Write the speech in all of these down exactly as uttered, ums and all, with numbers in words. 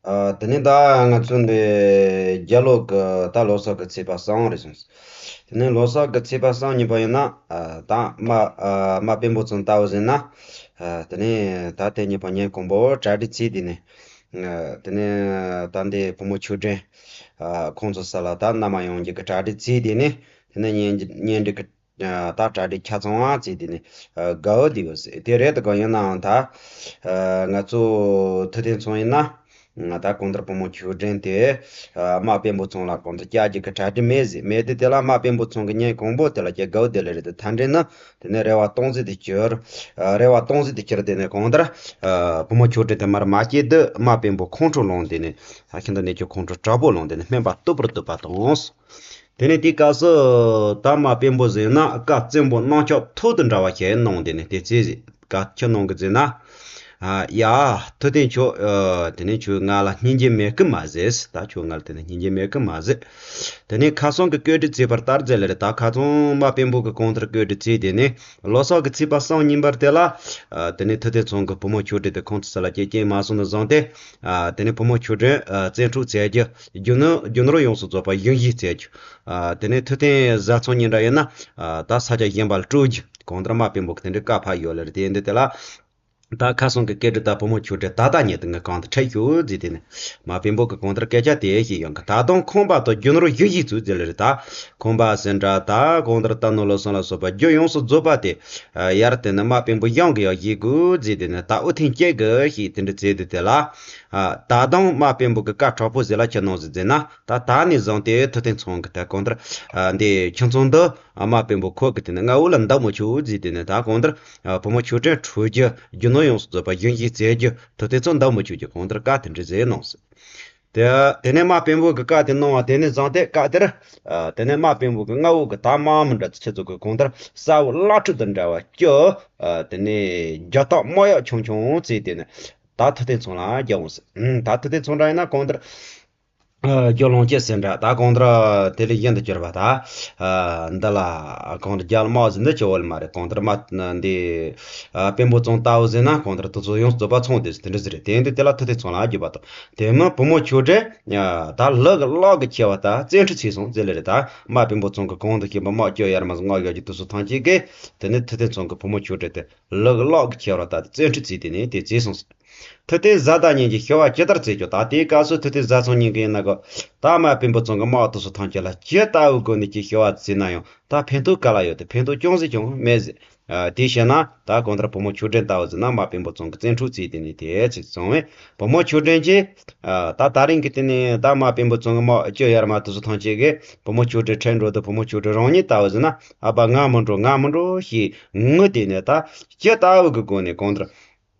ཨ། དེ་ནས་ད་ང་ཚོ་འདི་རྒྱ་ལོ་གི་ད་ལོ་གསར་གི་ཚེས་པ་གསུམ་རེད་སོང་། དེ་ནས་ལོ་གསར་གི་ཚེས་པ་གསུམ་ཉིན་པ་ཡིན་ན། ཨ། ད་མ་ཨ་མ་དཔོན་པོ་ཚོ་ལྟ་བུ་ཟིན་ན། ཨ། དེ་ནས་ད་དེ་ཉིན་པ་ཉིན་གང་པོ་གྲ་སྒྲིག་བྱས། དེ་ནས་ཨ་དེ་ནས་ད་འདི་བུ་མོ་ཆོས་སྒྲོན། ཨ། ཁོང་ཚོ་ས་ལ་ད་མནའ་མ་ཡོང་རྒྱུ་གི་གྲ་སྒྲིག་བྱས། དེ་ནས་དེ་ནས་གཉེན་གཉེན་སྒྲིག་གི་ད་གྲ་སྒྲིག་ཆ་ཚང་བ་བྱས། དེ་ནས་ཨ་དགའ་བོ་བསྡད་ཡོད་ཟེར། དེ་རེད། དེ་ག་ཡིན་ནའང་ད་ཨ་ང་ཚོ་ཐུབ་བསྟན་ཚང་ཡིན་ན། ད་གང་ལྟར་བུ་མོ་ཆོས་སྒྲོན་དེ་ཨ་མ་དཔོན་པོ་ཚང་ལ་གང་ལྟར་བསྐྱལ་རྒྱུ་གི་གྲ་སྒྲིག་མེད་ཟེར། མེད་དུས་དེ་ལ་མ་དཔོན་པོ་ཚང་གི་ཉིན་གང་པོ་དེ་ལ་ཀྱང་དགའ་བོ་བསྡད་ལེ་རེད། དེ་མཐའ་འབྲས་ནི་དེ་ནས་རེ་བ་སྟོང་ཟད་དུ་གྱུར། ཨ་རེ་བ་སྟོང་ཟད་དུ་གྱུར། དེ་ནས་གང་ལྟར་ཨ་བུ་མོ་ཆོས་སྒྲོན་དེ་མར་མ་སྐྱེལ་དུས་མ་དཔོན་པོ་ཁོང་ཁྲོ་ལངས། དེ་ནས་ད་ཁྱིམ་དུ་གནས་ཀྱི་ཁོང་ཁྲོ་དྲག་པོ་ལངས། དེ་ནས་སྨན་པ་སྟུག་པོར་བཏུད་པ་དང་། དེ་ནས་དེའི་སྐབས་སུ་ད་མ་དཔོན་པོ་ཟིན་ན་བཀའ་བཙན་པོ་གནང་ཆོག་ཐོག་ཏུ་འདྲ་བ་ཞིག་གནང་། དེ་ནས་དེ་ཚེ་བཀའ་ཁྱི་གནང་གི་ཟིན་ན། ཨ་ཡ། ཐུབ་བསྟན་ཁྱོད། ཨ། དེ་ནས་ཁྱོད་ང་ལ་སྙིང་རྗེ་མེད་གི་མ་ཟེར། ད་ཁྱོད་ང་ལ་དེ་ནས་སྙིང་རྗེ་མེད་གི་མ་ཟེར། དེ་ནས་ཁ་སང་གི་བཀོད་སྒྲིག་བྱས་པ་ལྟར་མཛད་ལེ་རེད། ད་ཁ་སང་མ་དཔོན་པོ་གི་གང་ལྟར་བཀོད་སྒྲིག་བྱས། དེ་ནས་ལོ་གསར་གི་ཚེས་པ་གསུམ་ཉིན་པར་དེ་ལ། ཨ། དེ་ནས་ཐུབ་བསྟན་ཚང་གི་བུ་མོ་ཆོས་སྒྲོན་དེ་ཁོང་ཚོ་ས་ལ་སྐྱེལ་སྐྱེལ་མ་སོང་ནས་བཟུང་སྟེ། ཨ། དེ་ནས་བུ་མོ་ཆོས་སྒྲོན། ཨ། བཙན་འཕྲོག་བྱས་རྒྱུ། རྒྱུ་ནོར་རྒྱུ་ནོར་ཡོངས་སུ་རྫོགས་པ་གཞན་བཞེས་བྱས་རྒྱུ། ཨ། དེ་ནས་ཐུབ་བསྟན་བཟའ་ཚང་གཉིས་འདྲ་ཡིན་ན། ཨ། ད་ས་ཆ་གཞན་པ་ལ་སྤྲོད་རྒྱུ། གང་ལྟར་མ་དཔོན་པོ་གི་དེ་འདྲའི་བཀའ་ཕབ་ཡོད་ལེ་རེད། དེ་ཡིན་དུས་དེ་ལ། ད་ཁ་སང་གི་སྐད་འཕྲིན་ལྟར་བུ་མོ་ཆོས་སྒྲོན་ད་ལྟ་ཉིད་དུ་ངས་གང་དུ་འཕྲད་ཤོག་ཟེར། དེ་ནས་མ་དཔོན་པོ་གི་གང་ལྟར་སྐད་ཆ་དེ་བཤད་ཡོང་གི། ད་དུང་ཁང་པ་དང་རྒྱུ་ནོར་གཞན་བཞེས་ཚུལ་ཟེར་ལེ་རེད། ད་ཁང་པ་ཟེར་འདྲ། ད་གང་ལྟར་རྟ་ནོར་ལུག་གསུམ་ལ་སོགས་པ་རྒྱུ་ཡོངས་སུ་རྫོགས་པ་དེ། ཨ། ཡར་དེ་ནས་མ་དཔོན་པོ་གཞན་གྱིས་ཡང་བཞེས་དགོས་ཟེར། དེ་ནས་ད་ཨུ་ཐེངས་གཅིག་གི་ཞིག་དེ་འདྲ་བྱས་དུས་དེ་ལ། ཨ། ད་དུང་མ་དཔོན་པོ་གི་བཀའ་དྲག་པོ་ཟིག་ལ་ཁྱི་གནང་ཟིག་ཟེར་ན། ད་ད་ནས་བཟུང་སྟེ་ཐུབ་བསྟན་ཚང་གི་ད་གང་ལྟར། ཨ། འདི་ཁྱིམ་ཚང་འདི། ཨ། མ་དཔོན་པོ་ཁོ་གི་དེ་ནས་མངའ་འོག་ལ་འདུ་མི་ཆོག་ཟེར། དེ་ནས་ད་གང་ལྟར། ཨ། བུ་མོ་ཆོས་སྒྲོན་འཕྲོག་རྒྱུ། རྒྱུ་ནོར་ཡོངས་སུ་རྫོགས་པ་གཞན་བཞེས་བྱེད་རྒྱུ། ཐུབ་བསྟན་ཚང་འདུ་མི་ཆོག་རྒྱུ། གང་ལྟར་བཀའ་དེ་འདྲ་ཟེར་གནང་ཟིག་དེ་དེ་ནས་མ་དཔོན་པོ་གི་བཀའ་དེ་གནང་བ་དེ་ནས་བཟུང་སྟེ་བཀའ་དེར། ཨ། དེ་ནས་མ་དཔོན་པོ་གི་མངའ་འོག་གི་ད་དམག་མི་འདྲ་ཚོ་ཁྱེད་ཚོ་གི་གང་ལྟར་ས་འོག་བླ་སྤྲུལ་དང་འདྲ་བ་སྐྱོ། ཨ། དེ་ནས་རྒྱ་སྟག་དམག་ཡག་ཆུང་ཆུང་བྱས། དེ་ནས་ད་ཐུབ་བསྟན་ཚང་ལ་རྒྱབ་འོང་ཟེར། ཨ། ད་ཐུབ་བསྟན་ཚང་འདྲ་ཡིན་ན་གང་ལྟར། ཨ། རྒྱུ་ལོངས་སྤྱོད་ཟེར་འདྲ། ད་གང་ལྟར་དེ་ལས་གཞན་དུ་གྱུར་པ་ད། ཨ། འདི་ལ་གང་ལྟར་རྒྱ་དམག་ཟེར་འདི་ཆེ་བོ་ལ་མ་རེད། གང་ལྟར་མ་འདི། ཨ། དཔོན་པོ་ཚང་ལྟ་བུ་ཟེར་ན་གང་ལྟར་དེ་ཚོ་ཡོངས་སུ་རྫོགས་པ་ཚང་དེ་དེ་འདྲ་ཟེར་རེད། དེ་ཡིན་དུས་དེ་ལ་ཐུབ་བསྟན་ཚང་ལ་རྒྱུ་བ་དང་། དེ་མིན་བུ་མོ་ཆོས་སྒྲོན། ཨ། ད་ལུག་གི་ལག་གི་ཁྱེར་བ་ད་བཙན་འཕྲོག་བྱས་སོང་ཟེར་ལེ་རེད། ད་མ་དཔོན་པོ་ཚང་གི་གང་དུ་ཤེས་པ་དམག་སྐྱོ་ཡར་མ་ཟ་ངག་ཡོད་ཀྱི་དུས་སུ་ཐང་ཅིག་གི། དེ་ནས་ཐུབ་བསྟན་ཚང་གི་བུ་མོ་ཆོས་སྒྲོན་དེ་ལུག་གི་ལག་གི་ཁྱེར་བ་ད་བཙན་འཕྲོག་བྱས། དེ་ནས་དེ་བྱས་སོང་ཟེར། ཐུབ་བསྟན་བཟའ་ཟླ་གཉིས་ཀྱིས་ཞུ་བ་ཇི་ལྟར་བྱེད་ཆོག་ད་དེའི་སྐབས་སུ་ཐུབ་བསྟན་བཟའ་ཚང་གཉིས་ཀྱིས་ཡིན་ན་གོ། ད་མ་དཔོན་པོ་ཚང་གི་དམག་དུ་སུ་ཐང་ཆེ་ལ་ཇི་ལྟ་བུའི་སྒོ་ནས་ཀྱི་ཞུ་བ་བྱས་ན་ཡང་ད་ཕན་ཐོགས་ག་ལ་ཡོད་དེ། ཕན་ཐོགས་ཅུང་ཟད་ཀྱང་མེད་ཟེར། ཨ། དེ་བྱས་ན་ད་གང་ལྟར་བུ་མོ་ཆོས་སྒྲོན་ལྟ་བུ་ཟེར་ན་མ་དཔོན་པོ་ཚང་གི་བཙན་འཕྲོག་བྱས། དེ་ནས་དེ་ཚིག་སོང་བས་བུ་མོ་ཆོས་སྒྲོན་གྱིས། ཨ། ད་ད་རིང་གི་དེ་ནས་ད་མ་དཔོན་པོ་ཚང་གི་དམག་སྐྱོ་ཡར་མ་དུ་སུ་ཐང་ཆེ་གི་བུ་མོ་ཆོས་སྒྲོན་ཁྲིད་འགྲོ་དུས་བུ་མོ་ཆོས་སྒྲོན་རང་ཉིད་ལྟ་བུ་ཟེར་ན། ཨ་ཕ་ང་མི་འགྲོ་ང་མི་འགྲོ་ཞེས་ངུ། དེ་ནས་ད་ཇི་ལྟ་བུ་གི་སྒོ་ནས་གང་ལྟར།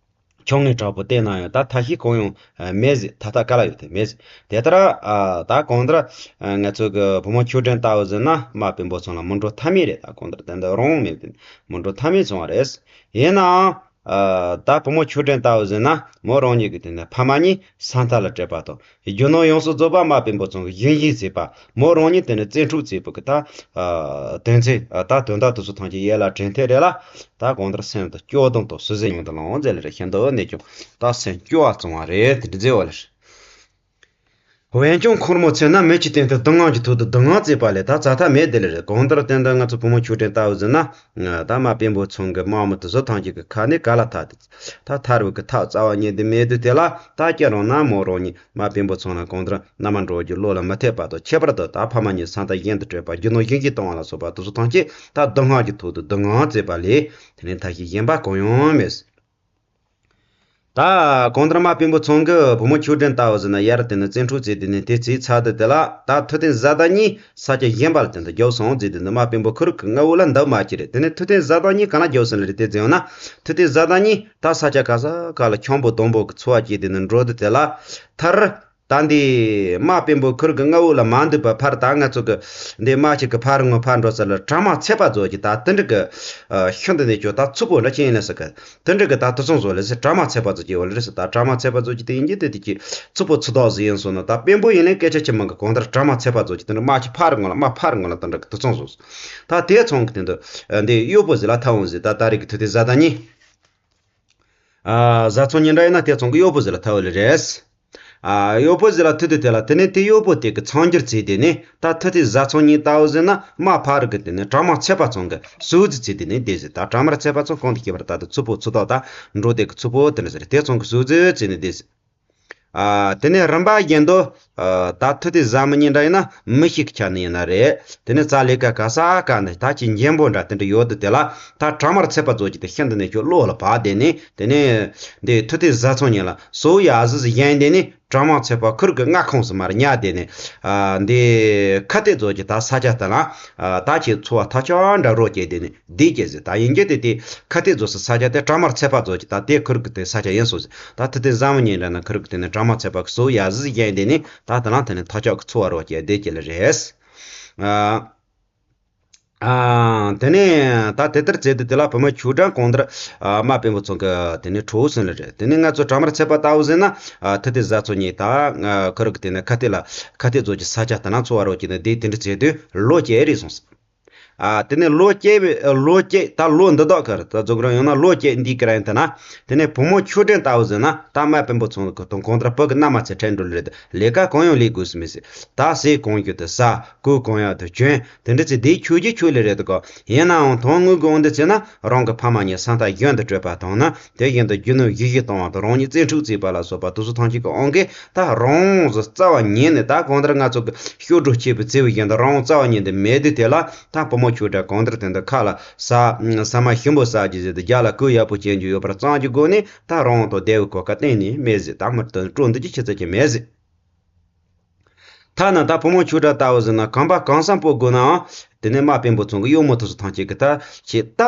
ཆང་ངེ་དྲག་པོ་བལྟས་ན་ཡང་ད་ཐབས་ཤེས་གང་ཡང་མེད་ཟེར། ད་ལྟ་ག་ལ་ཡོད་དེ་མེད་ཟེར། དེ་ལྟར། ཨ། ད་གང་ལྟར། ཨ། ང་ཚོ་གི་བུ་མོ་ཆོས་སྒྲོན་ལྟ་བུ་ཟེར་ན་མ་དཔོན་པོ་ཚང་ལ་མི་འགྲོ་ཐབས་མེད་རེད། ད་གང་ལྟར་དེ་འདྲ་རང་མེད་དེ་མི་འགྲོ་ཐབས་མེད་སོང་བ་རེད། ཡིན་ནའང་། ཨ། ད་བུ་མོ་ཆོས་སྒྲོན་ལྟ་བུ་ཟེར་ན་མོ་རང་ཉིད་ཀྱི་དེ་ནས་ཕ་མ་གཉིས་ས་མཐའ་ལ་བྲལ་བ་དང་། རྒྱུ་ནོར་ཡོངས་སུ་རྫོགས་པ་མ་དཔོན་པོ་ཚང་གིས་ཞིང་བཞེས་བྱས་པ། མོ་རང་ཉིད་དེ་ནས་བཙན་འཕྲོག་བྱས་པ་གི་ད། ཨ། དོན་ཚན། ཨ། ད་དོན་དག་དེ་ཚོ་ཐམས་ཅད་ཡིད་ལ་དྲན་ཐེངས་རེ་ལ། ད་གང་ལྟར་སེམས་དུ་སྐྱོ་གདུང་དང་ཟུག་གཟེར་མྱོང་དུ་ལངས་ཟེར་ལེ་རེད། ཤིན་ཏུ་ནས་ཀྱང་ད་སེམས་སྐྱོ་བ་བྱུང་བ་རེད། དེ་འདྲ་ཟེར་བ་ལེ་རེད། འོན་ཀྱང་ཁོར་མོ་ཚེ་ན་མི་གཅིག་བསྟེན་ཏེ་སྡུག་བསྔལ་གྱི་ཐོག་ཏུ་སྡུག་བསྔལ་བྱས་པ་ལས་ད་བྱ་ཐབས་མེད་དེ་ལེ་རེད། གང་ལྟར་དེ་འདྲ་ང་ཚོ་བུ་མོ་ཆོས་སྒྲོན་ལྟ་བུ་ཟེར་ན། ད་མ་དཔོན་པོ་ཚང་གི་དམག་མི་དེ་ཚོ་ཐམས་ཅད་ཀྱི་ཁ་ནས་ག་ལ་ཐར་ཏེ། ད་ཐར་བའི་གི་ཐབས་རྩ་བ་ཉིད་དུ་མེད་དུས་དེ་ལ་ད་སྐྱེ་རང་ན་མོ་རང་ཉིད་མ་དཔོན་པོ་ཚང་ལ་གང་ལྟར་མནའ་མ་འགྲོ་རྒྱུ་བློ་ལ་མི་འཐད་པ་དང་། ཁྱད་པར་དུ་ད་ཕ་མ་གཉིས་ས་མཐའ་གཞན་དུ་བྲལ་བ། རྒྱུ་ནོར་གཞན་གྱིས་བཏང་བ་ལ་སོགས་པ་དེ་ཚོ་ཐམས་ཅད་ད་སྡུག་བསྔལ་གྱི་ཐོག་ཏུ་སྡུག་བསྔལ་བྱས་པ་ལས་དེ་ནས་ཐབས་ཤེས་གཞན་པ་གང་ཡང་མེད། ད་གང་ལྟར་མ་དཔོན་པོ་ཚང་གིས་བུ་མོ་ཆོས་སྒྲོན་ལྟ་བུ་ཟེར་ན་ཡར་དེ་ནས་བཙན་འཕྲོག་བྱས། དེ་ནས་དེ་བྱས་ཚར་དུས་དེ་ལ་ད་ཐུབ་བསྟན་བཟའ་ཟླ་གཉིས་ས་ཆ་གཞན་པ་ལ་དེ་འདྲ་རྒྱུགས་སོང་ཟེར། དེ་ནས་མ་དཔོན་པོ་ཁོ་རང་གི་མངའ་འོག་ལ་འདུག་མ་བྱས་རེད། དེ་ནས་ཐུབ་བསྟན་བཟའ་ཟླ་གཉིས་གང་ལ་རྒྱུགས་སོང་ལེ་རེད། དེ་ཟེར་ཡོང་ན་ཐུབ་བསྟན་བཟའ་ཟླ་གཉིས་ད་ས་ཆ་ག་ས་ག་ལ་འཁྱམ་པོ་སྡོང་པོ་གི་འཚོ་བ་སྐྱེལ། དེ་ནས་འགྲོ་དུས་དེ་ལ་ཐར། ད་འདི་མ་དཔོན་པོ་ཁོ་རང་གི་མངའ་འོག་ལ་མ་འདུག་པ། ཕར་ད་ང་ཚོ་གི་འདི་མ་ཅིག་གི་ཕར་ངོ་ཕར་འགྲོ་ས་ལ་གྲ་མ་ཚད་པ་ཚོ་གི་ད་དེ་འདྲ་གི་ཤིན་ཏུ་ནས་ཀྱང་ད་ཚུགས་པོ་འདྲ་ཅན་ལེ་ས་གི་དེ་འདྲ་གི་ད་དེ་ཚོ་ཚོ་ལེ་ས་གྲ་མ་ཚད་པ་ཚོ་གི་ཡོད་ལེ་ས། ད་གྲ་མ་ཚད་པ་ཚོ་གི་དེ་ཡིན་གྱི་དེ་དེ་གི་ཚུགས་པོ་ཚུགས་ཐོག་ཟིག་ཡིན་སོང་ན། ད་དཔོན་པོ་ཡིན་ནའི་སྐད་ཆ་ཅི་མང་གི་གང་ལྟར་གྲ་མ་ཚད་པ་ཚོ་གི་དེ་འདྲ་མ་ཅིག་ཕར་ངོ་ལ་མ་ཕར་ངོ་ལ་དེ་འདྲ་གི་དེ་ཚོ་ཚོ། ད་དེ་ཚོ་གི་དེ་འདྲ་འདི་གཡོག་པོ་ཟིག་ལ་ཐར་འོང་ཟིག་ད་ད་རེས་གི་ཐུབ་བསྟན་བཟའ་ཟླ་གཉིས། ཨ། བཟའ་ཚང་གཉིས་འདྲ་ཡིན་ན་དེ་ཚང་གི་གཡོག་པོ་ཟིག་ལ་ཐར་བ་ལེ་རེད། ཨ་གཡོག་པོ་ཟིག་ལ་ཐུག་དུས་དེ་ལ་དེ་ནས་དེ་གཡོག་པོ་དེ་གི་ཚང་རྒྱུར་བརྩིས་དེ་ནས་ད་ཐུག་དུས་བཟའ་ཚང་གཉིས་ལྟ་བུ་ཟིག་ན་མ་ཕ་རི་གི་དེ་ནས་གྲོག་མ་ཚད་པ་ཚང་གི་ཟོག་རྫི་བརྩིས་དེ་ནས་བསྡད་ཟིག་ད་གྲོག་མ་ཚད་པ་ཚང་གང་དུ་སྐྱེས་པར་ད་དུ་ཚུགས་པོ་ཚུགས་ཐོག་ད་འགྲོ་དེ་གི་ཚུགས་པོ་དེ་འདྲ་ཟེར་དེ་ཚང་གི་ཟོག་རྫི་བརྩིས་ནས་བསྡད་ཟིག་ཨ་དེ་ནས་རིམ་པ་བཞིན་དུ་ཨ་ད་ཐུག་དུས་བཟའ་མི་གཉིས་འདྲ་ཡིན་ན་མི་ཞིག་གི་ཆ་ནས་ཡིན་ན་རེད། དེ་ནས་རྩ་ལས་ཀ་ག་ས་ག་ནས་ད་ཅི་འཇེམ་པོ་འདྲ་དེ་འདྲ་ཡོད་དུས་དེ་ལ་ད་གྲོག་མར་ཚད་པ་ཚོ་ཅིག་དེ་ཤིན་ཏུ་ནས་ཁྱོད་བློ་ལ་བབས་དེ་ནས་དེ་ནས་འདི་ཐུག་དུས་བཟའ་ཚང་གཉིས་ལ་སོ་ཡ་ཟི་ཟི་ཡན་དེ་ནས་གྲོག་མ་ཚད་པ་ཁུར་གི་མངའ་ཁོངས་སུ་མར་ཉར་དེ་ནས་ཨ་འདི་ཁ་གཏད་ཚོ་ཅིག་ད་ས་ཆ་དེ་ལ་ཨ་ད་ཁྱེད་འཚོ་བ་ཐབས་ཆག་འདྲ་རོགས་བྱས་དེ་ནས། འདི་སྐད་ཟེར་ད་ཡིན་རྒྱུ་དེ་དེ་ཁ་གཏད་རྫོགས་སུ་ས་ཆ་དེ་གྲོག་མར་ཚད་པ་རྫོགས་ཀྱི་ད་དེ་ཁུར་གི་དེ་ས་ཆ་ཡིན་སོང་ཟེར། ད་དེ་དེ་བཟང་མོ་ཉིན་འདྲ་ན་ཁུར་གི་དེ་ནི་གྲོག་མར་ཚད་པ་གི་སོ་ཡ་ཟི་ཡན་དེ་ནི་ད་དེ་ལང་དེ་ནི་ཐག་ཆོད་གི་འཚོ་བ་རོགས་ཀྱི་བདེ་སྐྱེལ་རེད། ཨ་ཨ་དེ་ནི་ད་དེ་ལྟར་བྱས་དུས་དེ་ལ་བུ་མོ་ཆུ་སྒྲ་གང་ལྟར་ཨ་མ་དཔོན་པོ་ཚང་གི་དེ་ནི་ཁྲོ་བོ་སོན་ལ་རེད། དེ་ནི་ང་ཚོ་གྲོག་མར་ཚད་པ་ལྟ་བུ་ཟེར་ན་ཨ་དེ་དེ་བཟའ་ཚོ་གཉིས་ད་ཁུར་གི་དེ་ནི་ཁ་གཏད་ལ་ཁ་གཏད་རྫོགས་ཀྱི་ས་ཆ་དེ་ན་འཚོ་བ་རོགས་ཀྱི་ནི་དེ་དེ་འདྲ་བྱས་དུས་ལོ་བརྒྱད་རེད་སོང་ཟེར། ཨ་དེ་ནས་ལོ་བརྒྱད་པའི་ལོ་བརྒྱད་ད་ལོ་འདི་དག་གི་ད་རྫོགས་རང་ཡང་ན་ལོ་བརྒྱད་འདི་གི་རིང་དེ་ན་དེ་ནས་བུ་མོ་ཆུ་སྒྲོན་ལྟ་བུ་ཟེར་ན་ད་མ་དཔོན་པོ་ཚང་གི་དང་གང་ལྟར་བུ་གི་མནའ་མ་ཚེ་ཕྲད་འགྲོ་ལེ་རེད། ལས་ཀ་གང་ཡང་ལས་དགོས་སུ་མི་སྲིད། ད་ཟས་གང་རྒྱུ་དེ་ཟ། གོས་གང་ཡག་དེ་གྱོན། དེ་འདྲ་ཚེ་དེའི་ཆོས་ཀྱི་ཆོས་ལས་རེད་དོ་གོ། ཡིན་ནའང་དོན་དངོས་ཀྱི་འོང་དུ་བྱས་ན་རང་གི་ཕ་མ་གཉིས་ས་མཐའ་གཞན་དུ་བྲོས་པ་དང་ནི་དེ་བཞིན་དུ་རྒྱུ་ནོར་གཞིས་བཞིས་བཏང་བ་དང་རང་ཉིད་བཙན་འཕྲོག་བྱས་པ་ལ་སོགས་པ་དེ་ཚོ་ཐམས་ཅད་ཀྱི་དབང་གིས་ད་རང་དབང་ཟིག་རྩ་བ་ཉིད་ནས་ད་གང་ལྟར་ང་ཚོ་གི་གཤོག་སྒྲོ་གཅིག་པུ་བརྩེ་བའི་བཞིན་དུ་རང་དབང་རྩ་བ་ཉིད་དུ་མེད་དུས་དེ་ལ་ད་བུ་མོ་ཆུ་སྒྲ་གང་ལྟར་དེ་འདི་ཁ་ལ་ཟ་ཟ་མ་ཞིམ་པོ་ཟ་རྒྱུ་ཟེར་ཏེ་རྒྱ་ལ་གོས་ཡག་པོ་གྱོན་རྒྱུ་ཡོད་པར་བསམ་གྱི་སྒོ་ནས་ད་རང་དབང་དང་བདེ་བའི་གོ་སྐབས་གཏན་ནས་མེད་ཟེར། ད་མི་དོན་སྤྲོ་འདོད་ཀྱི་ཆུ་ཚད་ཀྱི་མེད་ཟེར། ཐ་ན་ད་བུ་མོ་ཆུ་སྒྲ་ལྟ་བུ་ཟེར་ན་གང་པ་གང་ས་སྤོ་དགོས་ནའང་དེ་ནས་མ་དཔོན་པོ་ཚང་གི་གཡོག་མོ་དེ་ཚོ་ཐམས་ཅད་ཀྱི་ད་ཆེ་ད་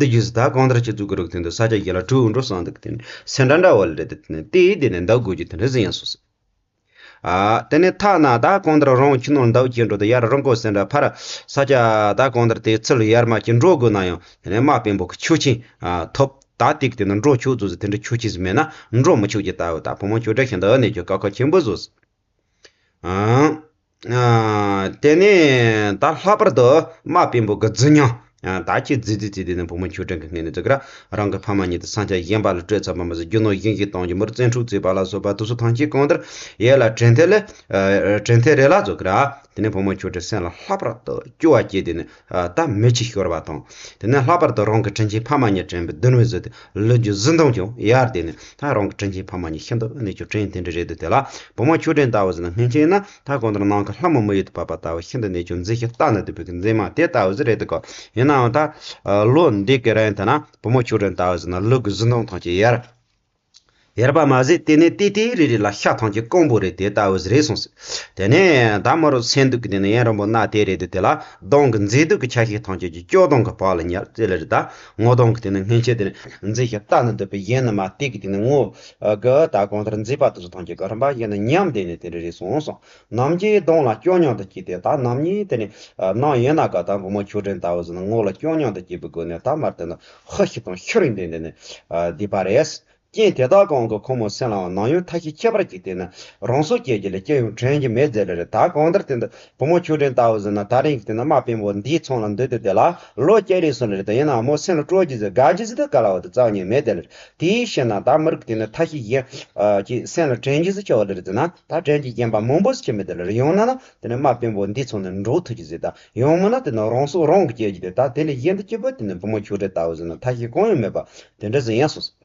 འདི་རྒྱུ་ཟེར། ད་གང་ལྟར་ཁྱེད་ཚོ་གི་རིགས་དེ་འདི་ས་ཆ་ཡིན་ལ་གྲུ་འགྲོ་སང་འདུག་དེ་ནས་སེ་འདྲ་འདྲ་བ་ལ་རེད། དེ་ནས་དེ་ཡིན་དེ་ནས་འདའ་དགོས་རྒྱུ་དེ་འདྲ་ཟིན་ཡང་སོ་སོ། ཨ་དེ་ནས་ཐ་ན་ད་གང་ལྟར་རང་ཁྱིམ་ནང་འདའ་ཁྱེད་འགྲོ་དེ་ཡར་རང་གོ་སེ་འདྲ་ཕར་ས་ཆ་ད་གང་ལྟར་དེ་ཚུར་ཡར་མ་ཁྱེད་འགྲོ་དགོས་ན་ཡང་དེ་ནས་མ་དཔོན་པོ་གི་ཆོས་ཆེན་ཨ་ཐོབ། ད་ཏིག་དེ་ནས་འགྲོ་ཆོག་ཚོ་ཟེར། དེ་འདྲ་ཆོས་ཆེན་ཟིག་མེད་ན་འགྲོ་མི་ཆོག་ཀྱི་ལྟ་བུ་ད་བུ་མོ་ཆུ་སྒྲ་ཤིན་ཏུ་གནས་ཀྱི་དཀའ་ཁག་ཆེན་པོ་བཟོ། ཨང་། ཨ་དེ་ནས་ད་ལྷག་པར་དུ་མ་དཔོན་པོ་གི་རྫུ་ཉང་། ཨ་ད་ཁྱེད་རྫི་རྫི་རྫི་དེ་ནས་བུ་མོ་ཆུ་སྒྲ་གི་སྔོན་ནས་འཛུགས་ར་རང་གི་ཕ་མ་གཉིས་དེ་ས་ཆ་གཞན་པ་ལ་སྤྲོད་ཚར་བ་མ་ཟད་རྒྱུ་ནོར་གཞན་ཞིག་གཏོང་རྒྱུ་མུར་བཙན་འཕྲོག་བྱས་པ་ལ་སོགས་པ་དེ་ཚོ་ཐམས་ཅད་གང་ལྟར་ཡས་ལ་དྲན་ཐལ་ལ་ཨ་དྲན་ཐལ་རེ་ལ་འཛུགས་ར། དེ་ནས་བུ་མོ་ཆུ་སྒྲ་སེམས་ལ་ལྷག་པར་དུ་སྐྱོ་བ་སྐྱེས། དེ་ནས་ཨ་ད་མི་ཆེ་ཤོར་བ་དང་། དེ་ནས་ལྷག་པར་དུ་རང་གི་དྲིན་ཆེན་ཕ་མ་གཉིས་དྲན་པའི་སྡུག་བསྔལ་བཟོད་དེ་ལུས་ཀྱི་བཟི་མདངས་ཀྱང་ཡལ། དེ་ནས་ད་རང་གི་དྲིན་ཆེན་ཕ་མ་གཉིས་ཤིན་ཏུ་གནས་ཀྱི་དྲིན་དེ་འདྲ་རེད་དེ། དེ་ལ་བུ་མོ་ཆུ་སྒྲ་ལྟ་བུ་ཟེར་ན་སྔོན་ཆད་ན་ད་གང་ལྟར་ནང་གི་ལྷ་མོ་མི་ཡུལ་དུ་བབས་པ་ལྟ་བུ་ཤིན་ཏུ་གནས་ཀྱི་མཛེས་ཤིང་ལྟ་ན་སྡུག་པའི་མཛེས་མ་དེ་ལྟ་བུ་ཟིག་རེད་དེ་གོ། ཡིན་ནའང་ད་ལོ་འདི་གི་རིང་དེ་ན་བུ་མོ་ཆུ་སྒྲ་ལྟ་བུ་ཟེར་ན་ལུས་ཀྱི་བཟི་མདངས་ཐམས་ཅད་ཡལ། ཡལ་བ་མ་ཟད་དེ་ནས་ཏི་ཏི་རི་རི་ལ་ཤ་ཐམས་ཅད་སྐམ་པོ་རེད། དེ་ལྟ་བུ་རེད་གསུངས་སོ། དེ་ནས་ད་མོར་སེམས་སྡུག་གི་དེ་ནས་ཡུན་རིང་པོ་གནས་དེ་རེད་དེ། དེ་ལ་གདོང་གི་མཛེས་སྡུག་གི་ཆ་ཤས་ཐམས་ཅད་ཀྱི་སྐྱོ་གདུང་གི་བར་ལ་ཉལ་ཙེ་ལ་རེད། ད་ངོ་གདོང་གི་དེ་ནས་སྔོན་ཆད་དེ་ནས་མཛེས་ཤིང་ལྟ་ན་སྡུག་པའི་གཞན་ནི་མ་སྟེགས་ཀྱི་དེ་ནས་ངོ་གི་ད་གང་ལྟར་མཛེས་པ་དེ་ཚོ་ཐམས་ཅད་ཀྱི་རིམ་པ་བཞིན་དུ་ཉམས་དེ་ནས་དེ་རེད་གསུངས་སོ། ནམ་མཁའི་གདོང་ལ་སྐྱོ་མྱོང་དུ་སྐྱེས་ཏེ། ད་ནམ་ཉིན་དེ་ནས་ནམ་ཡིན་ན་ག་ད་བུ་མོ་ཆུ་སྒྲ་ལྟ་བུ་ཟེར་ན་ངོ་ལ་སྐྱོ་མྱོང་དུ་སྐྱེས་པའི་སྒོ་ནས་ད་མར་དེ་ནས་ཧ་ཤི་དང་ཤི་རིང་དེ་འདི་ནས་བསྡད་པ་རེད། རྐྱེན་དེ་དག་གང་གིས་ཁོ་མོའི་སེམས་ལའང་ནམ་ཡང་ཐབས་ཤེས་ཁྱད་པར་ཅིག་བསྟན་ནས་རང་སྲོག་བཅད་རྒྱུ་ལས་ཅི་ཡང་དྲན་རྒྱུ་མེད་ཟེར་ལེ་རེད། ད་གང་ལྟར་དེ་འདི་བུ་མོ་ཆུ་སྒྲ་ལྟ་བུ་ཟེར་ན་ད་རིང་གི་དེ་ནི་མ་དཔོན་པོ་འདིའི་ཚང་ལ་འདུག་དེ་དེ་ལ་ལོ་བརྒྱད་རེ་སོང་ལེ་རེད། ད་ཡིན་ནའང་མོ་སེམས་ལ་སྤྲོ་རྒྱུ་ཟེར་དགའ་རྒྱུ་ཟེར་དེ་ག་ལ་བ་དེ་རྩ་བ་ཉིད་མེད་དེ་ལེ་རེད། དེའི་ཕྱིར་ན་ད་མི་རིགས་དེ་ནི་ཐབས་ཤེས་གཞན་ཅིག་སེམས་ལ་དྲན་རྒྱུ་ཟེར་ཆེ་བ་ལེ་རེད་ཟེར་ན་ད་དྲན་རྒྱུ་གཞན་པ་མང་པོ་ཟེར་ཆེ་མེད་དེ་ལེ་རེད། ཡང་ན་ན་དེ་ནི་མ་དཔོན་པོ་འདིའི་ཚང་ནས་འགྲོ་ཐུབ་རྒྱུ་ཟེར། ད་ཡང་མིན་ན་དེ་ནི་རང་སྲོག་རང་གིས་བཅད་རྒྱུ་དེ། ད་དེ་ལས་གཞན་དུ་སྐྱིད་པོ་དེ་ནི་བུ་མོ་ཆུ་སྒྲ་ལྟ་བུ་ཟེར་ན་ཐབས་ཤེས་གང་ཡང་མེད་པ་དེ་འདྲ་ཟིག་ཡིན་སོང་ཟེར།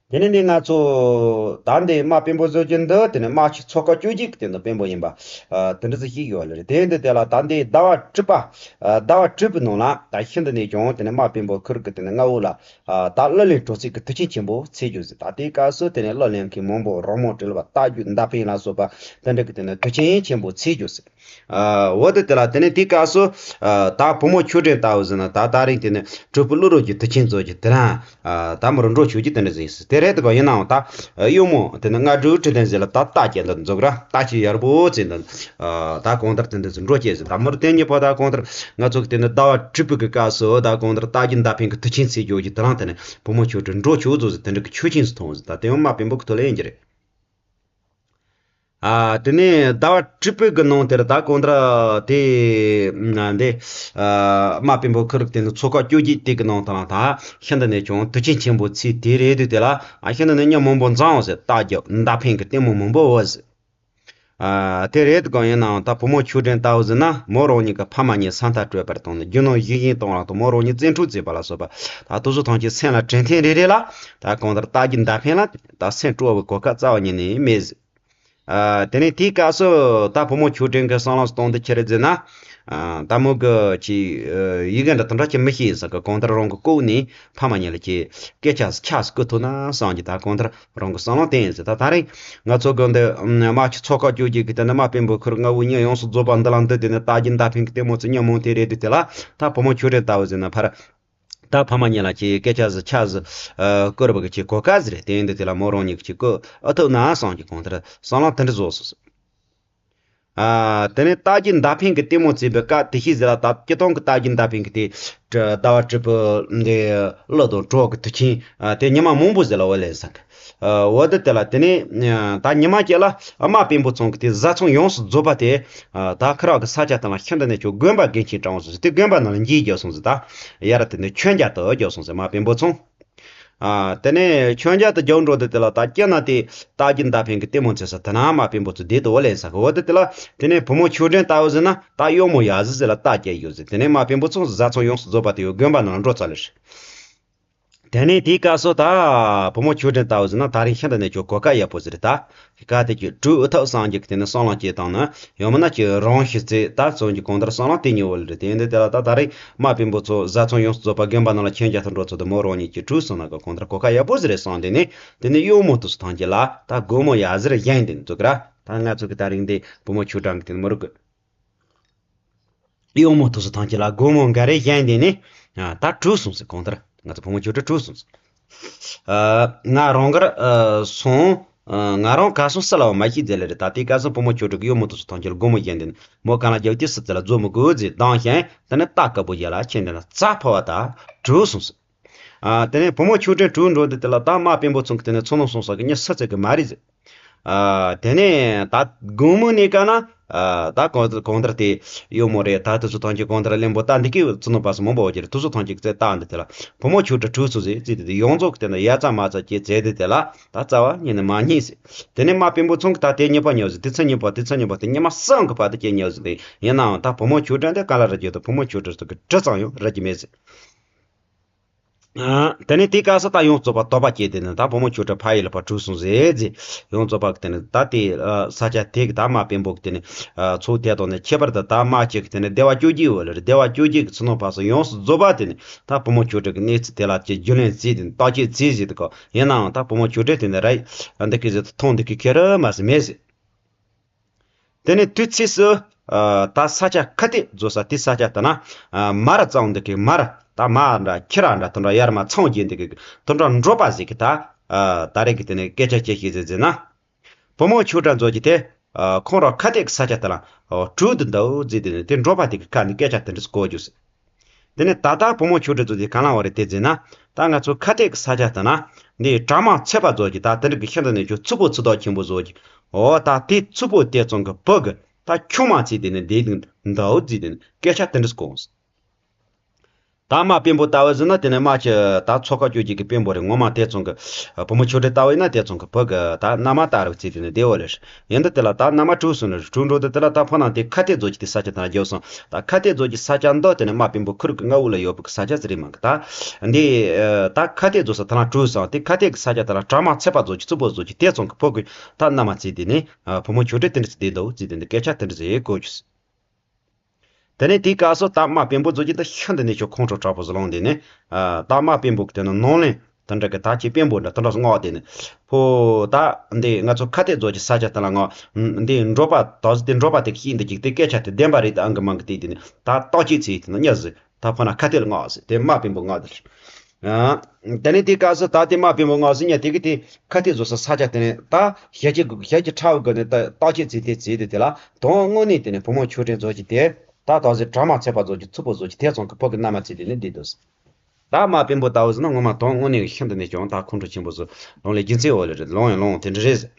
དེ་ནས་འདི་ང་ཚོ་ད་འདི་མ་དཔོན་པོ་བཟོ་རྒྱུ་འདི་དེ་ནས་མ་ཕྱི་ཚོ་ཁ་བཅུ་གཅིག་གི་དེ་འདི་དཔོན་པོ་ཡིན་པ་ཨ་དེ་འདྲ་ཟིག་ཞིག་ཡོད་ལེ་རེད། དེ་འདི་དེ་ལ་ད་འདི་ཟླ་བ་དྲུག་པ་ཨ་ཟླ་བ་དྲུག་པའི་ནང་ལ་ད་ཤིན་ཏུ་ནས་ཀྱང་དེ་ནས་མ་དཔོན་པོ་ཁུར་གི་དེ་ནས་མངའ་འོག་ལ་ཨ་ད་གླུ་ལེན་དྲོ་ཚིགས་ཀྱི་དུས་ཆེན་ཆེན་པོ་ཚེས་རྒྱུ་ཟིག་ད་དེའི་སྐབས་སུ་དེ་ནས་གླུ་ལེན་མཁན་མང་པོ་རོལ་མོ་དྲིལ་བ་རྟ་རྒྱུག་མདའ་འཕེན་ལ་སོགས་པ་དེ་འདྲ་གི་དེ་ནས་དུས་ཆེན་ཆེན་པོ་ཚེས་རྒྱུ་ཟིག་ཨ་འོ་དེ་དེ་ལ་དེ་ནས་དེའི་སྐབས་སུ་ཨ་ད་བུ་མོ་ཆུ་སྒྲ་ལྟ་བུ་ཟེར་ན་ད་ད་རིང་དེ་ནས་གྲོགས་པོ་གླུ་རོལ་གྱི་དུས་ཆེན་ཚོ་གི་དེ་རང་ཨ་ད་མོར་འགྲོ་ཆོག་གི་དེ་འདྲ་ཟིག་ཟེར་དེ་རེད་དེ་ག། ཡིན་ནའང་ད་གཡོག་མོ་དེ་ནས་སྔ་དྲོ་ཁྲི་དན་ཟེར་ལ་ད་རྟ་སྐྱེལ་འདི་འཛུགས་ར་རྟ་ཁྱི་ཡར་པོ་ཚེ་འདི་ཨ་ད་གང་ལྟར་དེ་འདྲ་ཟིག་འགྲོ་སྐྱེལ་ཟེར། ད་མོར་དེ་ཉིད་པོ་ད་གང་ལྟར་ང་ཚོ་གི་དེ་ནས་ཟླ་བ་དྲུག་པའི་གི་སྐབས་སུ་ད་གང་ལྟར་རྟ་རྒྱུག་མདའ་འཕེན་གི་དུས་ཆེན་ཚེས་རྒྱུ་གི་དེ་རང་དེ་ནས་བུ་མོ་ཆུ་སྒྲ་འགྲོ་ཆོག་ཚོ་ཟེར་དེ་འདྲ་གི་ཆོས་ཆེན་ཟིག་མཐོང་ཟེར། ད་དེ་ཡང་མ་དཔོན་པོ་གི་ཐོག་ལ་ཡིན་གྱི་རེད། ཨ། དེ་ནས་ཟླ་བ་དྲུག་པའི་གི་ནང་དེར་ད་གང་ལྟར་དེ་ན་འདི་ཨ་རྨ་བེམ་པོ་ཁུ་རུ་དེ་ནི་ཚོ་ཁག་བཅོ་བརྒྱད་དེ་གི་ནང་དང་ད་ཤིན་ཏུ་ནས་ཀྱང་དུས་ཆེན་ཆེན་པོ་ཚེས་དེ་རེད་དུས་དེ་ལ། ཨ། ཤིན་ཏུ་ནས་མྱི་མང་པོ་འཛོམས་ཟེར། རྟ་རྒྱུག་མདའ་འཕེན་གི་ལྟད་མོ་མང་པོ་འོ་ཟེར། ཨ། དེ་རེད་དུ་གང་ཡིན་ནའང་ད་བུ་མོ་ཆོས་སྒྲོན་ལྟ་བུ་ཟེར་ན་མོ་རང་ཉིད་ཀྱི་ཕ་མ་གཉིས་ས་མཐའ་བྲལ་བར་བཏང་ནས་རྒྱུ་ནོར་ཡིད་བཞིན་གཏོང་རག་ཏུ་མོ་རང་ཉིད་བཙན་འཕྲོག་བྱས་པ་ལ་སོགས་པ་ད་དེ་ཚོ་ཐམས་ཅད་སེམས་ལ་དྲན་ཐེངས་རེ་རེ་ལ་ད་གང་ལྟར་རྟ་རྒྱུག་མདའ་འཕེན་ལ་ད་སེམས་སྤྲོ་བའི་གོ་སྐབས་རྩ་བ་ཉིད་ནས་མེད་ཟེར། ཨ། དེ་ནས་དེའི་སྐབས་སུ་ད་བུ་མོ་ཆོས་སྒྲོན་གྱི་བསམ་བློ་གཏོང་དུས་ཆི་རེད་ཟེར་ན། ཨ། ད་མོ་གི་ཅི་ཡི་གེ་འདྲ་དེ་འདྲ་ཅི་མི་ཤེས་ཟེར་གི། གང་ལྟར་རང་གི་ལྐོག་ནས་ཕ་མ་གཉིས་ལ་ཅི་སྐད་ཆ་ཆ་ཟིག་བསྐུར་ཐུབ་ན་བསམ་གི། ད་གང་ལྟར་རང་གི་བསམ་བློ་བཏོན་ཡིན་ཟེར། ད་ད་རེས་ང་ཚོ་གི་འདི་རྨ་ཆུ་ཚོ་ཁག་བཅོ་བརྒྱད་གི་དེ་ནས་རྨ་བེམ་པོ་ཁུ་རུ་ལྔ་བོ་ཉིད་ཡོངས་སུ་རྫོགས་པ་འདི་ལ་འདི་དེ་ནས་རྟ་རྒྱུག་མདའ་འཕེན་གི་ལྟད་མོ་ཚོ་མྱི་མང་དེ་རེད་དུས་དེ་ལ་ད་བུ་མོ་ཆོས་སྒྲོན་ལྟ་བུ་ཟེར་ན་ཕར། ད་ཕ་མ་གཉིས་ལ་ཅིག་སྐད་ཆ་ཟིག་ཆ་ཟིག་ཨ། བསྐུར་བ་གི་ཅིག་གོ་སྐབས་ཟིག་རེད། དེ་ཡིན་དུས་དེ་ལ་མོ་རང་ཉིད་ཀྱིས་ཅིག་བསྐུར་ཨེ་ཐུབ་ན་བསམ་གི། གང་ལྟར་བསམ་བློ་དེ་འདྲ་བཟོ་སོང་ཟེར། ཨ། དེ་ནས་རྟ་རྒྱུག་མདའ་འཕེན་གི་ལྟད་མོ་རྩེ་བའི་སྐབས་དེ་ཤེས་ཟེར་ལ། ད་སྤྱིར་བཏང་གི་རྟ་རྒྱུག་མདའ་འཕེན་གི་དེ་ཟླ་བ་དྲུག་པའི་འདི་གླུ་དང་གྲོགས་ཀྱི་དུས་ཆེན། ཨ། དེ་ཉི་མ་མང་པོ་ཟིག་ལ་འོ་ལེན་བསམ་གི། ཨ། འོ་དེ་དེ་ལ་དེ་ནས་ད་ཉི་མ་གཅིག་ལ་རྨ་བེམ་པོ་ཚང་གི་དེ་བཟའ་ཚང་ཡོངས་སུ་རྫོགས་པ་དེ། ཨ། ད་ཁི་རག་གི་ས་ཆ་དེ་ལ་ཤིན་ཏུ་ནས་ཀྱང་དགོན་པ་དགེ་ཆེན་དྲང་སོང་ཟེར། དེ་དགོན་པ་ནང་ལ་འགྱེལ་རྒྱུགས་སོང་ཟེར། ད་ཡར་དེ་ནས་མཆོད་མཇལ་དུ་རྒྱུགས་སོང་ཟེར་རྨ་བེམ་པོ་ཚང་། ཨ། དེ་ནས་མཆོད་མཇལ་དུ་རྒྱུགས་འགྲོ་དུས་དེ་ལ་ད་སྤྱིར་ན་དེ་རྟ་རྒྱུག་མདའ་འཕེན་གི་ལྟད་མོ་རྩེ་ས་དེ་ན་རྨ་བེམ་པོ་ཚང་བསྡད་དུ་འོ་ལེན་བསམ་གི། འོ་དེ་དེ་ལ་དེ་ནས་བུ་མོ་ཆོས་སྒྲོན་ལྟ་བུ་ཟེར་ན་ད་གཡོག་མོ་ཡ་ཟི་ཟི་ལ་རྟ་རྒྱག་ཡོད་ཟེར། དེ་ནས་རྨ་བེམ་པོ་ཚང་བཟའ་ཚང་ཡོངས་སུ་རྫོགས་པ་དེ་ཡོད་དགོན་པ་ནང་ལ་འགྲོ་ཚར་ལེ་རེད། དེ་ནས་དེའི་སྐབས་སུ་ད་བུ་མོ་ཆོས་སྒྲོན་ལྟ་བུ་ཟེར་ན་ད་རིང་ཤིན་ཏུ་ནས་ཀྱང་གོ་སྐབས་ཡག་པོ་ཟིག་རེད། ད་གལ་ཏེ་ཀྱི་གྲོས་ཨེ་ཐུབ་བསམ་གི་དེ་ནས་བསམ་བློ་སྐྱེས་བཏང་ན་ཡང་མིན་ན་ཀྱི་རང་ཤི་ཚེ་ད་བཙོན་གྱི་གང་ལྟར་བསམ་བློ་དེ་ཉེ་བོ་ལ་རེད། དེ་ཡིན་དུས་དེ་ལ་ད་ད་རིང་རྨ་བེམ་པོ་ཚང་བཟའ་ཚང་ཡོངས་སུ་རྫོགས་པ་དགོན་པ་ནང་ལ་མཆོད་མཇལ་དུ་འགྲོ་ཚུལ་དེ་མོ་རང་ཉིད་ཀྱི་གྲོས་བསམ་ན་གི་གང་ལྟར་གོ་སྐབས་ཡག་པོ་ཟིག་རེད་བསམ། དེ་ནས་དེ་ནས་གཡོག་མོ་དེ་ཚོ་ཐམས་ཅད་ལ་ད་སྒོར་མོ་ཡ་ཟི་རེ་གཞན་དེ་ནས་བཙུགས་ར། ད་ང་ཚོ་གི་ད་རིང་འདི་བུ་མོ་ཆོས་སྒྲོན་གི་དེ་ནས་མི་རུག་གི། གཡོག་མོ་དེ་ཚོ་ཐམས་ཅད་ལ་སྒོར་མོ་འགའ་རེ་གཞན་དེ་ནས་ཨ། ད་གྲོས་སོང་ཟེར། གང་ལྟར་ང་ཚོ་བུ་མོ་ཆོས་སྒྲོན་གྲོས་སོང་ཟེར། ཨ། ང་རང་གར་ཨ། སོང་། ཨ། ང་རང་ག་སོང་སུ་ལའང་མ་ཤེས་ཟེར་ལེ་རེད། ད་དེའི་སྐབས་སུ་བུ་མོ་ཆོས་སྒྲོན་གྱིས་གཡོག་མོ་དེ་ཚོ་ཐམས་ཅད་ལ་སྒོར་མོ་གཞན་དེ་ནས་མོ་གང་ལ་རྒྱབ་དེ་སུ་ཙི་ལ་རྫོགས་མི་དགོས་ཟེར་དང་ཞིང་། དེ་ནས་རྟ་དཀར་པོ་ཡ་ལ་ཁྱེད་འདི་ན་རྩ་ཕོ་བ་ད་གྲོས་སོང་ཟེར། ཨ། དེ་ནས་བུ་མོ་ཆོས་སྒྲོན་གྲོས་འགྲོ་དུས་དེ་ལ་ད་རྨ་བེམ་པོ་ཚང་གི་དེ་ནས་ཚོ་ནང་སོང་ས་གི་མྱི་སུ་ཙི་གི་མ་རེད་ཟེར། ཨ། དེ་ནས་ད་དགོང་མོ་ནས་ཀ་ན། ཨ། ད་གང་གང་ལྟར་དེ་གཡོག་མོ་རེད། ད་དེ་ཚོ་ཐམས་ཅད་གང་ལྟར་གླེན་པོ་ད་འདི་གི་ཚོ་ནང་པ་སུ་མང་པོ་བ་ཅི་རེད། དེ་ཚོ་ཐམས་ཅད་ཀྱི་རྩེ་ད་འདི་དེ་ལ་བུ་མོ་ཆོས་སྒྲོན་གྲོས་སོང་ཟེར་ཟེར་དེ་དེ་ཡོངས་རྫོགས་ཀྱི་དེ་ནས་ཡ་ཙ་མ་ཙ་ཅེས་བྱས་དེ་དེ་ལ་ད་རྩ་བ་ཉིད་ནས་མ་རྙེད་ཟེར། དེ་ནས་རྨ་བེམ་པོ་ཚང་གི་ད་དེ་གཉིས་པ་ཉོ་ཟེར། དེ་ཚོ་གཉིས་པ་དེ་ཚོ་གཉིས་པ་དེ་ཉི་མ་གསུམ་གི་བར་དུ་ཅེས་ཉོ་ཟེར། དེ་ཡིན་ནའང་ད་བུ་མོ་ཆོས་སྒྲོན་དེ་ག་ལ་ར་རྒྱུ་དང་བུ་མོ་ཆོས་སྒྲོན་ཚང་གི་དྲི་ཙམ་ཡང་ར་རྒྱུ་མེད་ཟེར། ཨ། དེ་ནས་དེའི་སྐབས་སུ་ད་ཡོངས་རྫོགས་པ་དོགས་པ་སྐྱེས་དེ་ནས་ད་བུ་མོ་ཆོས་སྒྲོན་ཕ་ཡུལ་ལ་ཕར་གྲོས་སོང་ཟེར་ཟེར། ཡོངས་རྫོགས་པ་དེ་ནས་ད་དེ་ཨ། ས་ཆ་དེ་གི་ད་རྨ་བེམ་པོ་གི་དེ་ནས་ཨ། ཚོ་དེ་དང་ནས་ཁྱད་པར་དུ་ད་རྨ་ཆུ་གི་དེ་ནས་སྡེ་བ་བཅོ་བརྒྱད་འོ་ལེ་རེད། སྡེ་བ་བཅོ་བརྒྱད་གི་ཚོ་ནང་པ་སུ་ཡོངས་སུ་རྫོགས་པ་དེ་ནས་ད་བུ་མོ་ཆོས་སྒྲོན་གི་གནས་ཚུལ་དེ་ལ་ཅིག་རྒྱུས་ལོན་བྱས་དེ་ནས་བརྟག་དཔྱད་བྱས་ཟེར་དེ་གོ། ཡིན་ནའང་ད་བུ་མོ་ཆོས་སྒྲོན་དེ་ནས་ར་འདི་གི་ཟེར་དུ་མཐོང་འདི་གི་ཁེ་རུ་མ་ཟེར་མེད་ཟེར། དེ་ནས་དུས་ཚིགས་སུ། ཨ། ད་ས་ཆ་ཁ་གཏད་རྫོགས་ས་དེ་ས་ཆ་དེ་ན། ཨ། མར་གཙང་འདི་གི་མར་ད་མར་འདྲ་ཁྱི་ར་འདྲ་དེ་འདྲ་ཡར་མ་ཚང་རྒྱས་འདི་གི་དེ་འདྲ་འབྲོག་པ་ཟིག་གི་ད། ཨ། ད་རེས་ཀྱི་དེ་ནས་སྐད་ཆ་ཅི་ཞིག་ཟེར་ཟེར་ན། བུ་མོ་ཆོས་སྒྲོན་ཚོ་གི་དེ། ཨ། ཁོང་རང་ཁ་གཏད་ཀྱི་ས་ཆ་དེ་ལ། ཨོ། གྲོས་འདི་འདུག་ཟེར་དེ་ནས་དེ་འབྲོག་པ་དེ་གི་ཁ་ནས་སྐད་ཆ་དེ་འདྲ་གོ་རྒྱུ་ཟེར། དེ་ནས་ད་ལྟ་བུ་མོ་ཆོས་སྒྲོན་ཚོ་དེ་གང་ལ་བ་རེད་དེ་ཟེར་ན། ད་ང་ཚོ་ཁ་གཏད་ཀྱི་ས་ཆ་དེ་ན། འདི་གྲ་མ་ཚད་པ་ཚོ་གི་ད་དེ་འདྲ་གི་ཤིན་ཏུ་ནས་ཀྱང་རྩུབ་པོ་ཚུལ་དག་ཆེན་པོ་བཟོ་གི། འོ་ད་དེ་རྩུབ་པོ་དེ་ཚང་གི་བུ་གི་ད་ཆུང་མ་ཚེ་དེ་ནས་འདི་འདུག་ཟེར་དེ་ནས་སྐད་ཆ་དེ་འདྲ་གོ་སོང་། ད་རྨ་དཔོན་པོ་ལྟ་བུ་ཟེར་ན་དེ་ནས་རྨ་ཆུ་ད་ཚོ་ཁ་བཅོ་བརྒྱད་ཀྱི་དཔོན་པོ་རེད། ངོ་མ་དེ་ཚང་གི་བུ་མོ་ཆོས་སྒྲོན་ལྟ་བུ་ཡིན་ན་དེ་ཚང་གི་བུ་གི་ད་མནའ་མ་ལྟ་བུ་ཚེ་དེ་ནས་བསྡད་ཡོད་ལེ། ཡིན་དུས་དེ་ལ་ད་མནའ་མ་གྲོས་སོང་ནས་གྲོས་འགྲོ་དུས་དེ་ལ་ད་ཕོ་ནང་དེ་ཁ་གཏད་རྫོང་གི་དེ་ས་ཆ་དེ་ན་བརྒྱབ་སོང་། ད་ཁ་གཏད་རྫོང་གི་ས་ཆ་འདི་དེ་ནས་རྨ་དཔོན་པོ་ཁུ་རུ་གི་མངའ་འོག་ལ་ཡོད་པའི་ས་ཆ་ཟིག་རེད་མ་གི། ད་འདི་ད་ཁ་གཏད་རྫོང་ས་དེ་ན་གྲོས་སོང་། དེ་ཁ་གཏད་ཀྱི་ས་ཆ་དེ་ལ་གྲ་མ་ཚད་པ་རྫོང་གི་རྩུབ་པོ་རྫོང་གི་དེ་ཚང་གི་བུ་གི་ད་མནའ་མ་ཚེ་དེ་ནས་བུ་མོ་ཆོས་སྒྲོན་དེ་འདྲ་ཚེ་བསྡད་འདུག་ཚེ་དེ་འདི་སྐད་ཆ་དེ་འདྲ་ཟིག་གོ་རྒྱུ། དེ་ནས་དེའི་སྐབས་སུ་ད་རྨ་དཔོན་པོ་རྫོང་གི་འདི་ཤིན་ཏུ་ནས་ཀྱང་ཁོང་ཁྲོ་དྲག་པོ་ཟིག་ལངས། དེ་ནས་ཨ་ད་རྨ་དཔོན་པོ་གི་དེ་ནས་ནང་བློན་དེ་འདྲ་གི་ད་ཁྱེད་དཔོན་པོ་འདྲ་དེ་འདྲ་ཟིག་མངགས། དེ་ནས་ཕོ་ད་འདི་ང་ཚོ་ཁ་གཏད་རྫོང་གི་ས་ཆ་དེ་ལ་མངགས། འདི་འབྲོག་པ་དག་ཟིག་དེ་འབྲོག་པ་དེ་གིས་ཤེས་འདི་ཅིག་དེ་སྐད་ཆ་དེ་བདེན་པ་རེད་དམ་གི་མིན་གི་དེ། དེ་ནས་ད་བརྟག་དཔྱད་ཚེ་དེ་ནས་གཉིས་ཟིག་ད་ཕོ་ན་ཁ་གཏད་ལ་མངགས་ཟིག་དེ་རྨ་དཔོན་པོ་མངགས་དེ། ཨ། དེ་ནས་དེའི་སྐབས་སུ་ད་དེ་རྨ་དཔོན་པོ་མངགས་ཟིན་ཡ་དེ་གི་དེ་ཁ་གཏད་རྫོང་ས་ས་ཆ་དེ་ནས་ད་ཞལ་གྱི་ཞལ་གྱི་ཁྲ་བོ་གི་ནས་ད་བརྟག་དཔྱད་ཚེ་དེ་ཚེ་དེ་དེ་ལ་དོན་དངོས་གནས་དེ་ནས་བུ་མོ་ཆོས་སྒྲོན་རྫོང་གི་དེ་ད་ད་ཟིག་གྲ་མ་ཚད་པ་རྫོང་གི་རྩུབ་པོ་རྫོང་གི་དེ་ཚང་གི་བུ་གི་མནའ་མ་ཚེ་དེ་ནས་བསྡད་འདུག་ཟེར། ད་རྨ་དཔོན་པོ་ལྟ་བུ་ཟེར་ན་ངོ་མ་དོན་དངོས་གནས་ཤིན་ཏུ་ནས་ཀྱང་ད་ཁོང་ཁྲོ་ཆེན་པོ་ཟིག་ལངས་ལས་རྒྱུ་མཚན་འོ་ལེ་རེད། ལངས་ཡང་ལངས་དེ་འདྲ་རེད་ཟེར།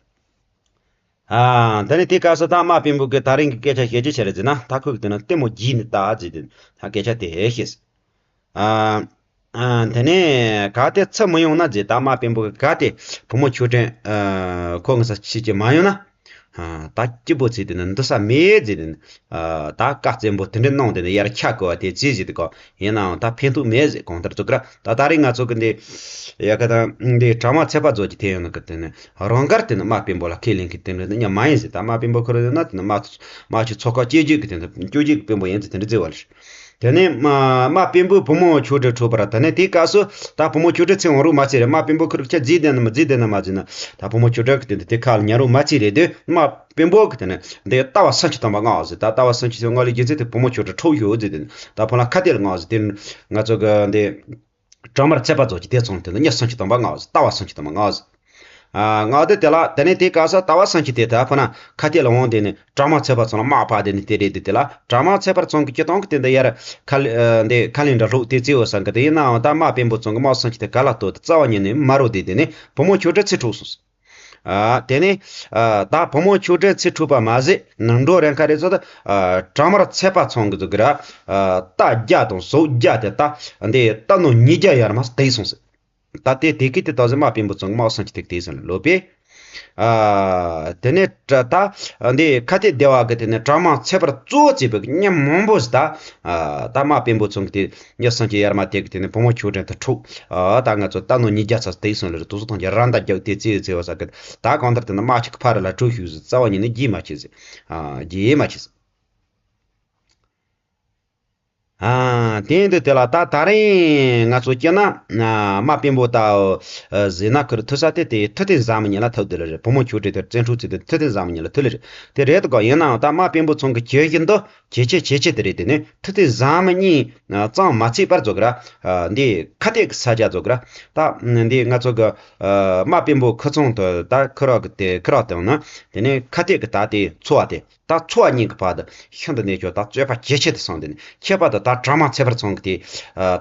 ཨ། དེ་ནས་དེའི་སྐབས་སུ་ད་དམག་དཔོན་པོ་གིས་ད་རིང་གི་སྐད་ཆ་བཤད་རྒྱུ་ཆི་རེད་ཟེར་ན། ད་ཁོ་གིས་དེ་ནི་ལྟད་མོ་བརྒྱུད་ནས་ལྟ་ཟེར་དེ་ད་སྐད་ཆ་དེ་བཤད། ཨ། ཨ། དེ་ནས་གལ་ཏེ་ཚུར་མི་ཡོང་ན་ཟེར། ད་དམག་དཔོན་པོ་གིས་གལ་ཏེ་བུ་མོ་ཆོས་སྒྲོན། ཨ། ཁོ་ངི་ས་ཕྱི་ཅི་མ་ཡོང་ན། ཨ། ད་སྐྱིད་པོ་བྱས་དེ་ནི་འདུག་ས་མེད་ཟེར་དེ་ནི། ཨ། ད་བཀའ་བཙན་པོ་དེ་འདྲ་གནང་དེ་ནི་ཡར་ཆ་བགོས་པ་དེ་ཅི་ཟེར་དེ་གོ། ཡིན་ནའང་ད་ཕན་ཐོགས་མེད་ཟེར། གང་ལྟར་ཚོ་གི་ར་ད་ད་རེས་ང་ཚོ་གི་འདི་ཡ་ག་དང་འདི་གྲང་དམག་ཚད་པ་ཚོ་གི་ཐེ་ཡོང་ནི་གི་དེ་ནི་རང་དགར་དེ་ནི་དམག་དཔོན་པོ་ལ་ཁས་ལེན་གི་དེ་འདྲ་ནི་མ་ཡིན་ཟེར། ད་དམག་དཔོན་པོ་ཁོ་རང་ཡིན་ན་དེ་ནི་དམག་དམག་སྤྱི་ཚོགས་ཁག་བཅོས་བསྒྱུར་གི་དེ་འདྲ་བཅོས་བསྒྱུར་གི་དཔོན་པོ་ཡིན་ཟེར། དེ་འདྲ་བརྩི་བ་ལ། དེ་ནས་དམག་དམག་དཔོན་པོས་བུ་མོ་ཆོས་སྒྲོན་འཕྲོག་པར། དེ་ནས་དེའི་སྐབས་སུ་ད་བུ་མོ་ཆོས་སྒྲོན་ཚུར་འོང་རོགས་མ་བྱས་རེད། དམག་དཔོན་པོ་ཁོ་རང་ཁྱེད་བརྫིས་བསྡད་ན་མི་བརྫིས་བསྡད་ན་མ་བརྫིས་ན། ད་བུ་མོ་ཆོས་སྒྲོན་གི་དེ་འདི་དེ་ཁ་ལ་ཉན་རོགས་མ་བྱས་རེད་དུས། དམག་དཔོན་པོ་གི་དེ་ནས་འདི་ལྟ་བ་སུམ་ཅུ་ཐམ་པ་མངགས་ཟེར། ད་ལྟ་བ་སུམ་ཅུ་ཐམ་པ་མངགས་ལས་རྒྱུ་མཚན་དེ་བུ་མོ་ཆོས་སྒྲོན་འཕྲོག་ཡོད་ཟེར། དེ་ནས་ད་ཕོ་ལ་ཁ་གཏད་ལ་མངགས་ཟེར། དེ་ནས་ང་ཚོ་གི་འདི་གྲང་དམག་ཚད་པ་ཚོ་གི་དེ་ཚོང་དེ་ནས་མི་སུམ་ཅུ་ཐམ་པ་མངགས་ཟེར། ལྟ་བ་སུམ་ཅུ་ཐམ་པ་མངགས་ཟེར། ཨ། མངགས་དེ་དེ་ལ་དེ་ནས་དེའི་སྐབས་སུ་ལྟ་བ་སུམ་ཅུ་དེ་ད་ཕོ་ན་ཁ་གཏད་ལ་འོང་དེ་ནས་གྲང་དམག་ཚད་པ་ཚོ་ལ་དམག་ཕབ་དེ་ནས་དེ་རེད། དེ་དེ་ལ་གྲང་དམག་ཚད་པ་ཚོ་གི་སྤྱི་བཏང་གི་དེ་འདི་ཡར་ཁ་ལེ་ཨ། འདི་ཁ་ལེ་འདྲ་ལྷུག་དེ་བརྩི་འོ་བསམ་གི། དེ་ཡིན་ནའང་ད་དམག་དཔོན་པོ་ཚོ་གི་དམག་སུམ་ཅུ་དེ་ག་ལ་གཏོར་དེ་རྩ་བ་ཉིད་ནས་མ་རོ་དེ། དེ་ནས་བུ་མོ་ཆོས་སྒྲོན་ཚུར་འཕྲོག་སོང་ཟེར། ཨ། དེ་ནས་ཨ། ད་བུ་མོ་ཆོས་སྒྲོན་ཚུར་འཕྲོག་པ་མ་ཟད་ནང་འགྲོ་རན་ཁ་རེ་ཚོ་ད་ཨ། གྲང་དམག་ཚད་པ་ཚོང་གི་ཚོ་གི་ར། ཨ། རྟ་བརྒྱ་དང་ཟོག་བརྒྱ་དེ་ད་འདི་རྟ་ནོར་ཉིས་བརྒྱ་ཡར་མར་དེད་སོང་ཟེར། ད་དེ་དེ་གི་དེ་ད་ཟེར་དམག་དཔོན་པོ་ཚོ་གི་དམག་སུམ་ཅུ་དེ་དེད་སོང་ལོ་པས། ཨ། དེ་ནས་ད་འདི་ཁ་གཏད་བདེ་བ་གི་དེ་ནས་གྲང་དམག་ཚད་པ་གཙོ་བོ་བྱས་པའི་མི་མང་པོ་ཟེར་ད། ཨ། ད་དམག་དཔོན་པོ་ཚོ་གི་དེ་མི་སུམ་ཅུ་ཡར་མར་དེད་གི་དེ་ནས་བུ་མོ་ཆོས་སྒྲོན་དེ་འཕྲོག་ཨ། ད་ང་ཚོ་རྟ་ནོར་ཉིས་བརྒྱ་ཚ་དེད་སོང་ལེ་རེད། དུ་སོ་ཐང་གི་ར་མདའ་རྒྱག་དེ་རྩེ་རྩེ་བ་ས་གི། ད་གང་ལྟར་དེ་ནས་དམག་ཅིག་ཕ་རི་ལ་བྲོས་ཤུགས་ཟེར། རྩ་བ་ཉིད་ནས་རྒྱས་མ་ཆེ་ཟེར། ཨ། རྒྱས་མ་ཆེ་ཟེར། ཨ། དེ་ཡིན་དུས་དེ་ལ་ད་ད་རིང་ང་ཚོ་སྤྱིར་ན་དམག་དཔོན་པོ་ད་ཟེར་ན་ཁུར་ཐུག་ས་དེ་དེ་ཐུབ་བསྟན་བཟང་མོ་ཉིད་ལ་ཐུག་དེ་ལེ་རེད། བུ་མོ་ཆོས་སྒྲོན་དེ་བཙན་འཕྲོག་བྱས་དེ་ཐུབ་བསྟན་བཟང་མོ་ཉིད་ལ་ཐུག་ལེ་རེད། དེ་རེད་དོ་གོ། ཡིན་ནའང་ད་དམག་དཔོན་པོ་ཚོ་གི་གྱོད་གཞི་འདི་ཇེ་ཆེ་ཇེ་ཆེ་དེ་རེད། དེ་ནས་ཐུབ་བསྟན་བཟང་མོ་གཉིས་ཙམ་མ་ཚད་པར་ཚོ་གི་ར། འདི་ཁ་གཏད་ཀྱི་ས་ཆ་ཚོ་གི་ར། ད་འདི་ང་ཚོ་གི་དམག་དཔོན་པོ་ཁུ་ཚང་དུ་ད་ཁུ་རག་གི་དེ་ཁུ་རག་དང་ན། དེ་ནས་ཁ་གཏད་ཀྱི་ད་དེ་ཚོ་བ་དེ་ད་ཚོ་བ་གཉིས་ཀྱི་བར་དུ་ཤིན་ཏུ་ནས་ཀྱང་ད་རྩོད་པ་ཇེ་ཆེ་དུ་སོང་། དེ་ནས་ཁྱད་པར་དུ་ད་གྲང་དམག་ཚད་པ་ཚོ་གི་དེ་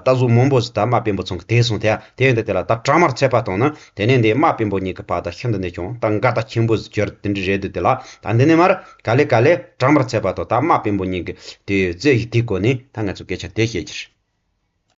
ད་གཟུགས་མང་པོ་ཟིག་ད་དམག་དཔོན་པོ་ཚོ་གི་དེ་སོང་། དེ་དེ་ཡིན་དུས་དེ་ལ་ད་གྲང་དམག་ཚད་པ་དང་ན། དེ་ནས་འདི་དམག་དཔོན་པོ་གཉིས་ཀྱི་བར་དུ་ཤིན་ཏུ་ནས་ཀྱང་ད་འགལ་ཟླ་ཆེན་པོ་ཟིག་གྱུར། དེ་འདྲ་རེད་དུས་དེ་ལ་ད་འདི་ནས་མར་ག་ལེ་ག་ལེ་གྲང་དམག་ཚད་པ་དང་ད་དམག་དཔོན་པོ་གཉིས་ཀྱི་དེ་རྩོད་གཞི་དེའི་སྐོར་ནས་ད་ང་ཚོ་སྐད་ཆ་དེ་བཤད་རྒྱུ་རེད།